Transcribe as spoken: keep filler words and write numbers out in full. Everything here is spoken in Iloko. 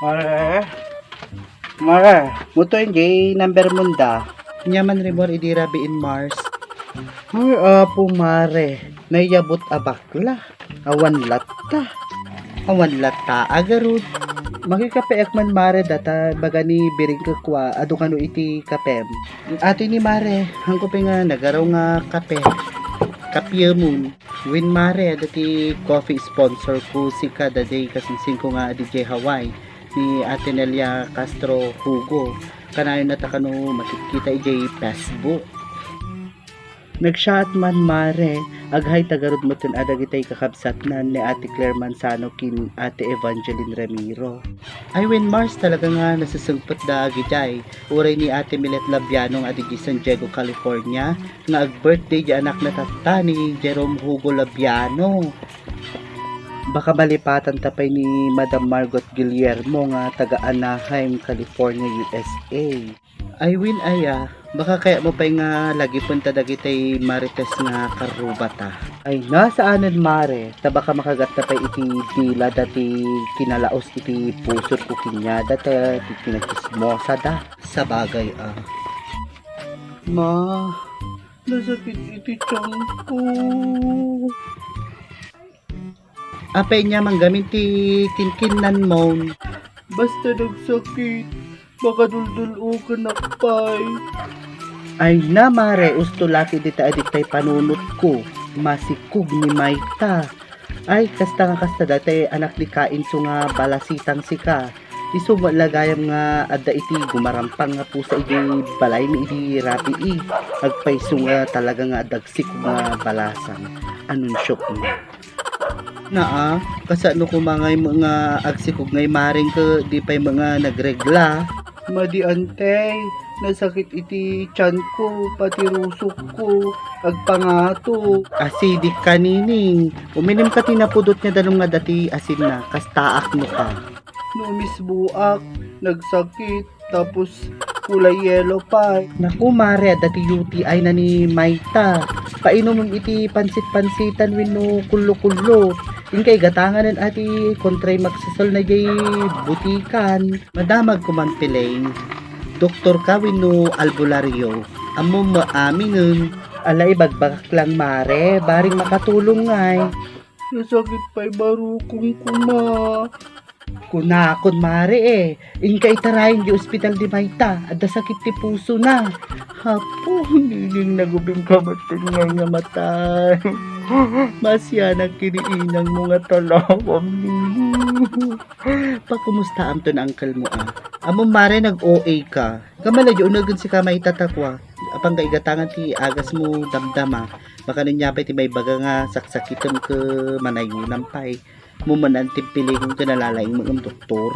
Mare, mare, muto indi number munda. Ania man rimmuar idi rabii, Mars? Ay, apo, mare, naiyabut a bakla. Awan latta. Awan latta a garud. Makikapeek man, mare, dayta baga ni biring kua, adu kano iti kapem. Ati ni mare, haanko pay nga nagaraw nga kape. Kapiemon. Wen, mare, adda ti coffee sponsor ko, sika, daday kasinsingko nga D J Hawaii, ni Ate Nelia Castro Hugo. Kanayon na ta kano makitkita idiay Facebook. Nagsiaat man, mare, aghayta garud metten a dagitay kakabsatnan ni Ate Claire Manzano ken Ate Evangeline Ramiro. Ay wen, Mars, talaga nga nasesengpet da agidiay. Uray ni Ate Milet Labiano nga idiay San Diego, California, nga ag-birthday di anakna tatta ni Jerome Hugo Labiano. Baka malipatan ta pay ni Madam Margot Guillermo nga taga Anaheim, California, U S A. Ay wen, aya, baka kayatmo pay nga lagipen ta dagitay marites nga karrubata. Ay, nasaanen, mare, ta baka makagatta pay iti dila dati kinalaos iti pusor ko kaniada ta ti kinachismosada. Sabagay a. Ma, nasakit iti tiyan ko. Apay nia man gamin ti kinkinnanmon? Basta nagsakit, makaduldul-okenak pay. Ay na, mare, usto la ket dita a dikta ti panunotko. Masikog ni mayta. Ay, kasta nga kasta daytay anak ni Kain isu nga balasitang sika. Isu met la gayam nga adda iti gumarampang nga pusa idi balaymi idi rabii. Agpayso nga talaga nga adda agsikog nga balasang. Anunsiokna. Naa, kasano koma ngay met nga agsikog ngay mareng ket di pay met nga nagregla? Madi, Antey, nasakit iti tiyan ko, pati rusok ko, agpangato. Acidic ka, Nining. Uminom ka ti napudot nga danum nga adda ti asinna, kastaak no ka. No misboak, nagsakit, tapos kulay yellow pay. Naku, mare, adda ti U T I na ni mayta. Painumem iti pansit-pansitan wenno kullo-kullo. Inkay gatanganen a ti kontray magsasol na jay butikan. Madamag koman ti laing. Doktor ka wenno albularyo? Ammom met aminen. Ala, ibagbagak lang, mare. Bareng makatulong ngay. Nasakit pay barukong ko, ma. Kunakon, mare, eh. Inka itarayen di ospital di mayta. Adda sakit ti pusona. Apo, Nining, nagubing ka met ngay nga matay. Maasianak ken ni inangmo nga talawam, Nining. Pakumustaamton uncle mo, ah. Ammom, mare, nag-O A ka. Kamala di unegen sika mayta ta kua. Apang ka igatangan ti agasmo damdama. Baka no nia pay ti maibaga nga saksakitem ket manayonam pay. Mo man ti pilingon ket nalalaing met nga doktor.